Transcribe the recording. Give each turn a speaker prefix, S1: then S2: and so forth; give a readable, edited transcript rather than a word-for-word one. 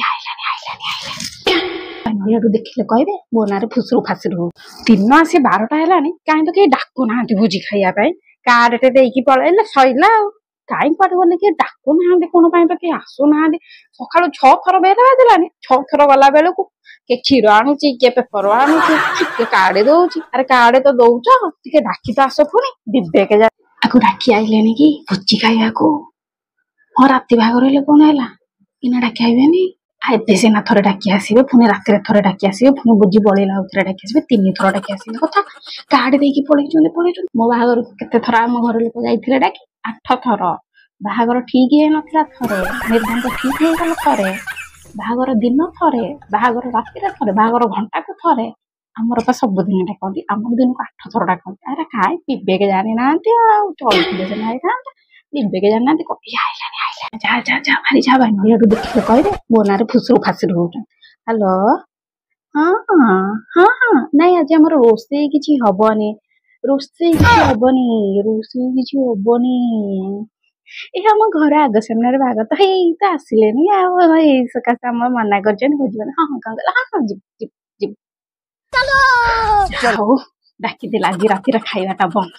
S1: ଆଇଲାଣି ଆଇଲାଣି ଆଇଲାଣି। ନହେଲେ ଦେଖିଲେ କହିବେ ମୋ ନାଁରେ ଫୁସୁରୁ ଫାସୁରୁ ହଉ। ଦିନ ଆସି 12ଟା ହେଲାଣି, କାହିଁ ତ କେହି ଡାକୁନାହାନ୍ତି ଭୋଜି ଖାଇବା ପାଇଁ। କାର୍ଡଟେ ଦେଇକି ପଳେଇଲେ ସଇଲା। ଆଉ କାହିଁ କୁଆଡେ ଗଲେ, କିଏ ଡାକୁନାହାନ୍ତି, କଣ ପାଇଁ ତ କେହି ଆସୁନାହାନ୍ତି? ସକାଳୁ 6 ଥର ବେଲ ବାଜିଲାଣି। 6 ଥର ଗଲା ବେଳକୁ କିଏ କ୍ଷୀର ଆଣୁଛି, କିଏ ପେପର ଆଣୁଛି, କିଏ କାର୍ଡ ଦଉଛି। ଆରେ କାର୍ଡ ତ ଦଉଛ, ଟିକେ ଡାକି ତ ଆସ ପୁଣି। ବିବେକ ଆକୁ ଡାକି ଆଇଲେଣି କି ଭୋଜି ଖାଇବାକୁ? ହଁ, ରାତି ବାହାଘର ହେଲେ କଣ ହେଲା, ଏଇନା ଡାକି ଆଇବେନି? ଏବେ ସିନା ଥରେ ଡାକି ଆସିବେ, ପୁଣି ରାତିରେ ଥରେ ଡାକି ଆସିବେ, ପୁଣି ଭୋଜି ବଳେଇଲା ଆଉ ଥରେ ଡାକି ଆସିବେ। 3 ଥର ଡାକି ଆସିବେ କଥା। କାର୍ଡ ଦେଇକି ପଳେଇଛନ୍ତି ପଳେଇଛନ୍ତି। ମୋ ବାହାଘରକୁ କେତେ ଥର ଆମ ଘର ଲୋକ ଯାଇଥିଲେ ଡାକି? 8 ଥର। ବାହାଘର ଠିକ ହେଇନଥିଲା ଥରେ, ନିର୍ବନ୍ଧ ଠିକ ହେଇଗଲା ଥରେ, ବାହାଘର ଦିନ ଥରେ, ବାହାଘର ରାତିରେ ଥରେ, ବାହାଘର ଘଣ୍ଟାକୁ ଥରେ। ଆମର ପା ସବୁଦିନ ଡାକନ୍ତି, ଆମର ଦିନକୁ 8 ଥର ଡାକନ୍ତି। ଆରେ କାଇଁ ବିବେକ ଜାଣିନାହାନ୍ତି, ଆଉ ଚଳିଥିଲେ ସିନା ହେଇଥାନ୍ତା। ବିବେକ ଜାଣିନାହାନ୍ତି। ଆଇଲାଣି ଆଇଲାଣି, ଯା ଯା ଯା, ଭାରି ଯା ଭାଇ, ନହେଲେ ଏଠୁ ଦେଖିଲେ କହିବେ ମୋ ନାଁରେ ଫୁସୁରୁ ଫାସୁରୁ ହଉଛନ୍ତି। ହ୍ୟାଲୋ, ହଁ ହଁ ହଁ ହଁ। ନାଇଁ, ଆଜି ଆମର ରୋଷେଇ କିଛି ହବନି, ରୋଷେଇ କିଛି ହବନି, ରୋଷେଇ କିଛି ହବନି। ଏଇ ଆମ ଘର ଆଗ ସାମ୍ନାରେ ବାହାଘର ତ, ହେଇ ତ ଆସିଲେନି ଆଉ ଏଇ ସକାଶେ ଆମର ମନା କରିଛନ୍ତି ଭୋଜି। ହଁ ହଁ, କଣ କହିଲ? ହଁ ହଁ, ଯିବୁ ଯିବୁ ଯିବୁ। ହଉ, ଡାକିଦେଲା, ଆଜି ରାତିରେ ଖାଇବାଟା ବନ୍ଦ।